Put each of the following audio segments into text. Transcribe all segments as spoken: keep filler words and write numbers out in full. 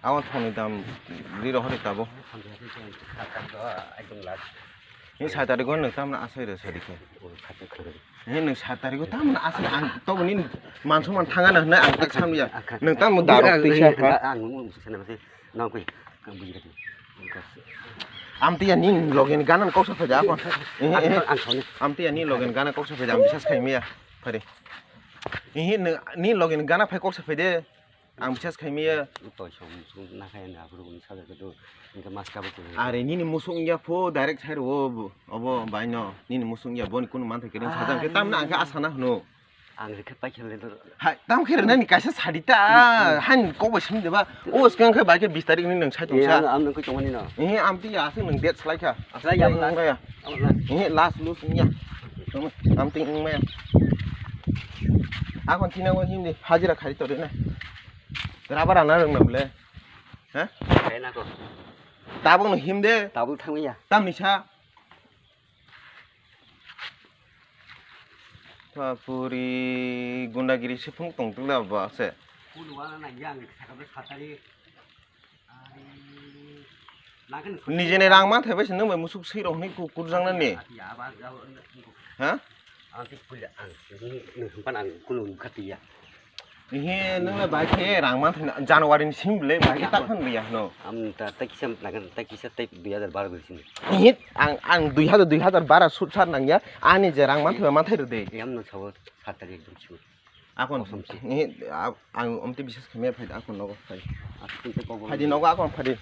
Abo thongni dam ri rohor tabuk. Ni sat tarikh o nwng tamno asai rw sadi khe. He nwng sat tarikh o tamno asai ang tobo nini mansu man thanga na hwnwi ang tak samya. Nwng tamno darok tisa kha. Amtwi ya nini loge ni gana koksa phaida akon. Amtwi ya nini loge ni gana koksa phaida ang bisas khaimaya. Phari. Ihi nini loge ni gana phai koksa phaide. Ang bisas khaimaya. Are nini musuk ya pho direct sai ro obo bai no. Nini musuk ya boni kunu manthai kering sajang khe tamna ang khe asana hwno. Ang rikhe pai khe le do. Hai, tam khe rwnani kaisa sadi ta, han kok bai simi deba. O skang khe bai khe bis tarik ni nwng sai tong sa. Ang, ang nang koi tongmani no. Eh, amtwi ya aswk nwng date slai kha. Slai ya, last. Wng ya. Ang last. Eh, last lose wng ya. Amtwi wng maya. Akon thina o himdi hajira khai tore na. Rubber ana rwng na bole. Ha? Khai na ko. Tabuk no himde. Tabuk thangwi ya. Tamni sa. Puri gundagiri se phung tong tong da ba se. Nijeni rang manthai bai se nwng bai musuk swi rok hwnwi ku-, kurjak nani. Ha? Ihi, nwng le bai khe rang manthai na, January ni simi le bai khe ta phan liya hwno. Am ta, ta kisa nagan, ta kisa tei dui hazar baro bai sini. Ihi, ang, ang dui hazar, dui hazar bara sut sat nangya, ani je rang manthai ba manthai rw de. Yam no sabo sat tarik ekdom sut. Akon, ihi, a-, ang omte bisas khamya phai, akon nogo phai. Phai di nogo akon phai di.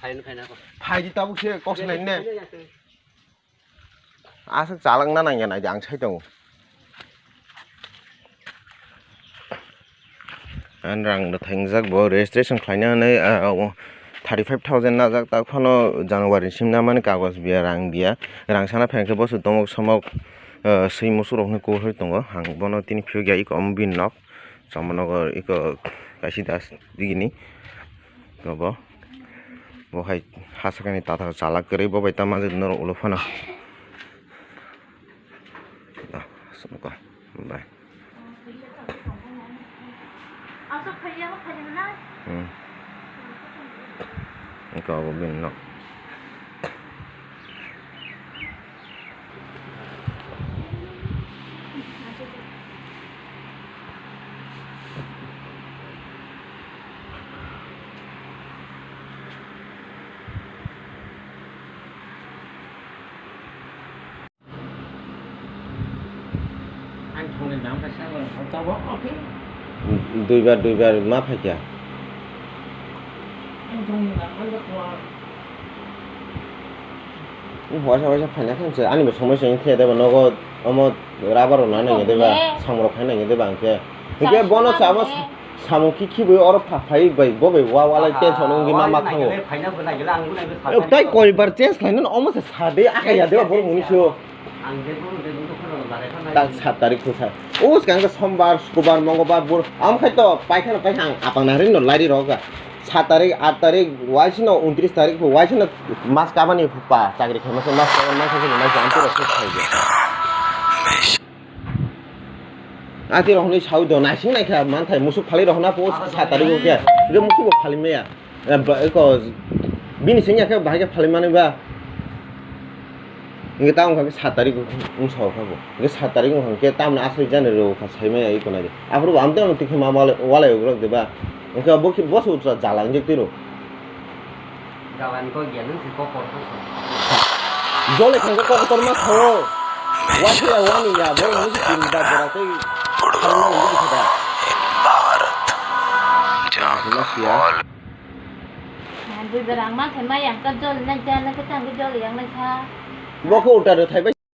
Phai di tabuk se kok se nai ne. Aswk chalakna nangya naidi ang sai tongo. Ang rang da thangjak bo registration khlaina hwnwi, ah, o thirty five thousand najak, ta phano January sim namani kagoj biya, rang biya, rang sana phai khe boswk tomok somok, ah, swi musuk rok hwnwi kuhur tongo. Ang bono tini phiyok ya iko omo bini nok. Chomanogo iko kaisa das digini. Obo. Bo hai ha sakani tatar chalak kwrwi, bo bai tamo norok ulo phano. Ah, aswk nuko. Bai. Hmm. Iko obo bini nok. Ang thongni dam kaisa bo tabuk. Duibar, duibar ma phaikha. Ang thongni dam kaisa kuar. Waisa waisa phaina khe ani bo somoi songwi thaya deba nogo omo rubber rok na nangya deba samung rok khai nangya deba ang khe. Hingke bono chamo. Samung khe khibi oro pha-, phai bai bo bai wa walai tension wngwi ma ma thango. Tai koi bar change khlainani omo se sa de, aka ya de borok muni se o. Tak sat tarik khe sa. O swkang khe sombar, sukubar, mongolbar, bur-, am khai to paikha no paikha ang apang nang ri no lari rok ga. Sat tarik, at tarik, waisano untris tarik bo waisano mas kabani pa chakri khaima se mas kabani mas kabani mas kabani. Ati rok hwnwi saui do, naising naikha manthai, musuk phalwi rok hwnna po sat tarik o khe. Hwnkhe musuk bo phalwi maya. Eh, ba, eko, bini sengya khe bahai khe phalwi manwi ba. Hwnkhe ta wngkha khe sat tarik wngsa kha bo. Hwnkhe sat tarik wngkha khe tamni aswk jani rw kha sai maya eko nai de. Aphuru bo amtwi amtwi khe ma walai, walai ugrok de ba. Hwnkhe bo khe bo se ultra jala wngjak twi rw. Jala ni kok ya, nung si kok kor kok. Jole thangkhe kok kotor ma tho. Waisa ya wani ya, bo nung si tin ba jora tei. Bharat. Jang Hima siya. Kamal. Bui berang ma thai ma yang ka jol na ja na ka tang ka jol yang na kha. Bo khe ulta rw thai bai.